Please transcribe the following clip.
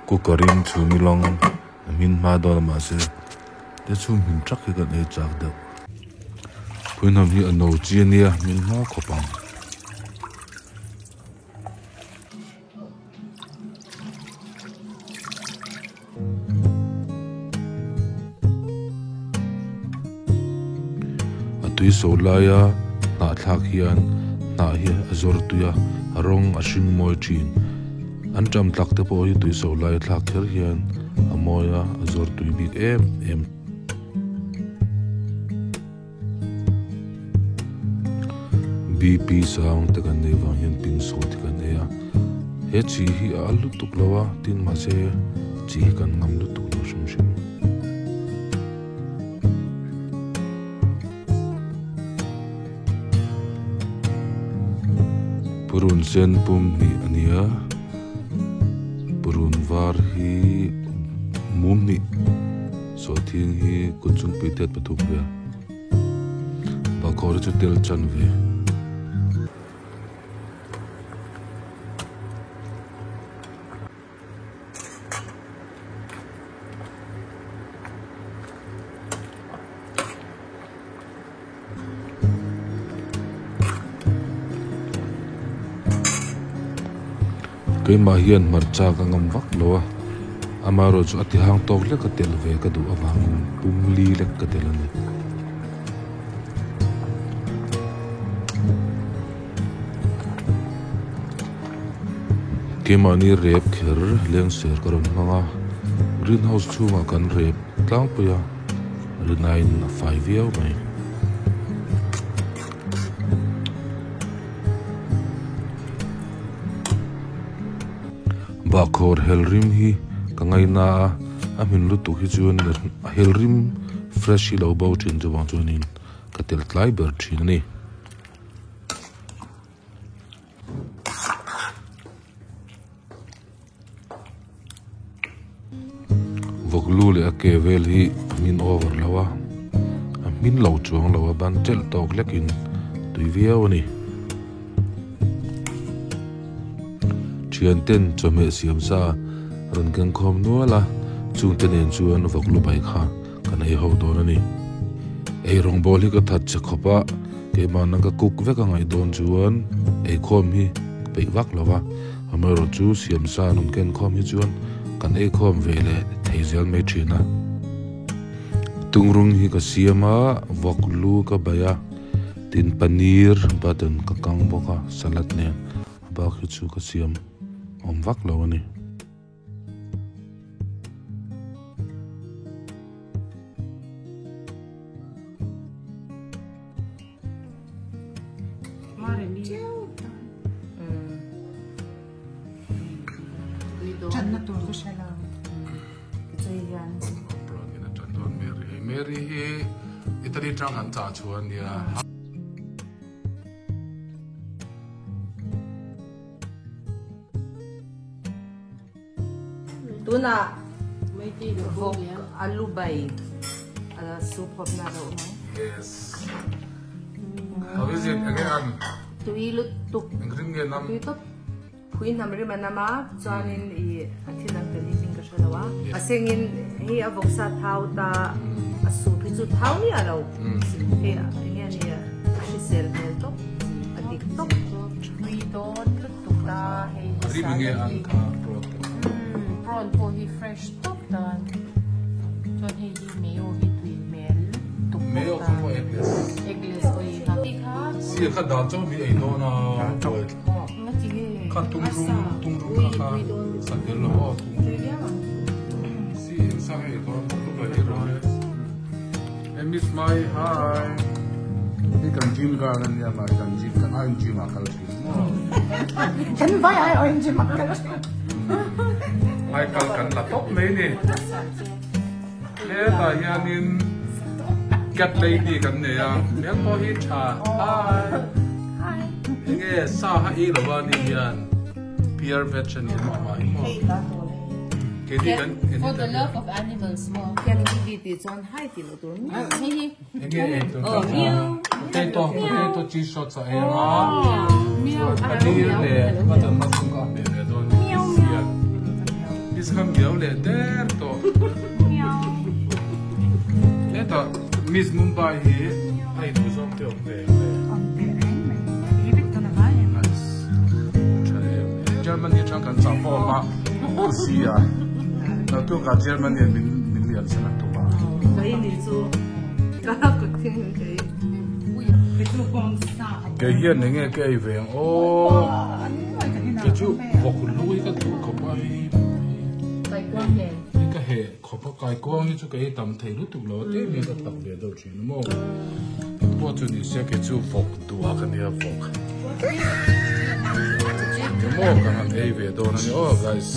Cooker in chhum ilawng a hmin hma dawn a mahse te chhum hmin thak hi kan ei chak deuh. Phuihnam hi a no chi a nia hmin hma khawp ang. A tui so laia hnah thlak hian hnah hi a zawr tui a, a rawng a hring mawi thin. An ṭam tlak te pawh hi tui so laia thlak kher hian a mawi a, a zawr tui bik em em. BP sang te kan neih vang hian ping sawt hi kan ei a he chi hi a al lutuk lo a tin mahse chi hi kan ngam lutuk lo hrim hrim. Purun sen pum hnih a ni a purun var hi mum hnih. Sawhthing hi kut chungpui tet pathum vel Bahkhawr hi chu tel chan ve. Keimah hian hmarcha ka ngam vak lo a, amaherawhchu a tihang tawk hlek a tel ve ka duh avangin pumli lek ka tel a ni. Keimahni rep kher lengser ka rawn hmang a, greenhouse chhungah kan rep tlangpui a. Rinain a fai viau mai. Bahkhawr hel rim hi ka ngaina a, a hmin lutuk hi chuan a hel rim fresh hi lo bo thin chuvang chuanin ka tel tlai ber thin a ni. Vawk lu leh a ke vel hi a hmin over lo a, a hmin lo chuang lo a ban chelh tawk hlekin tui viau a ni. Thian ten chawhmeh siam sa rawn keng khawm nual a, chungte nen chuan vawk lu bai kha kan ei ho dawn a ni. Ei rawngbawl hi ka that che khawp a, keimahna ka cook vek a ngaih dawn chuan eikhawm hi ka peih vak lo va. Amaherawh chu siamsa an rawn ken khawm hi chuan kan ei khawm ve leh thei zel mai thin a. Tungrung hi ka siam a, vawk lu ka baih a, tin paneer button ka kang bawk a salad nen a bak hi chu ka siam awm vak lo a ni. Mary hi Italy tang an chah chu a nia. Tunah vawk alu bai soup hawp na lo awm ang. Yes. How is it again? Tui lutuk. Engrin nge nam? Tui tawp. Phui hnam rim a nam a, chuanin i a thil ang tel hi hming ka hre lo a. A sengin hei a vawksa thau ta a soup hi chu thau miah lo. Hei enge a nia a hrisel hmel tawp a dik tawp. Tui dawn lutuk a hei hi salad hi. Prawn pawh hi fresh tawp dan chuan hei hi mayo hi tui hmel lutuk bawk ta. Eggless oil kha. Sia kha dal chauh hi ei dawn a. Kha tungrung tungrung kha kha sa tel lo aw tungrung si eng sa nge dawn tu bai ei rawh le hey miss mai hi hi kan gym girl an nia mai kan gym kan aiin gym ah kal thin maw kan vai ai aiin gym ah kal thin mai kal kan la tawp mai ni hetah hianin cat lady kan nei a hmel pawh hi tha hi enge sa ha ei lo a ni hian pure veg a ni maw amah hi maw keini kan for the love of animals maw cat lady tih chuan hi tih loh tur enge ei tur kan potato potato cheese shots a ei anga chuan paneer leh butter mushroom kha a hmeh ve dawn ni sian. Miss kha miau leh der tawh. Hetah Miss Mumbai hi a inhmu zawng te awm ve ang le. Awm teh reng mai. Ei vek dawn a vai em. Nice. Tha em em. Germany atang kan chah pawh awm a Pu Sia. Naktukah Germany in min min liam san a tum a. Kei ni chu ka kut thing in kei. Kei hian enge ka ei ve ang aw. Kei chu vawk lui ka duh khawp a hei. Hei ka heh khawp a kaikuang hi chu ka ei tam thei lutuk lo a tlem hian ka tak ve deuh thin a maw. Engpawh chu ni se kei chu vawk duh a ka nia vawk. Enge maw ka han ei ve dawn a ni aw guys.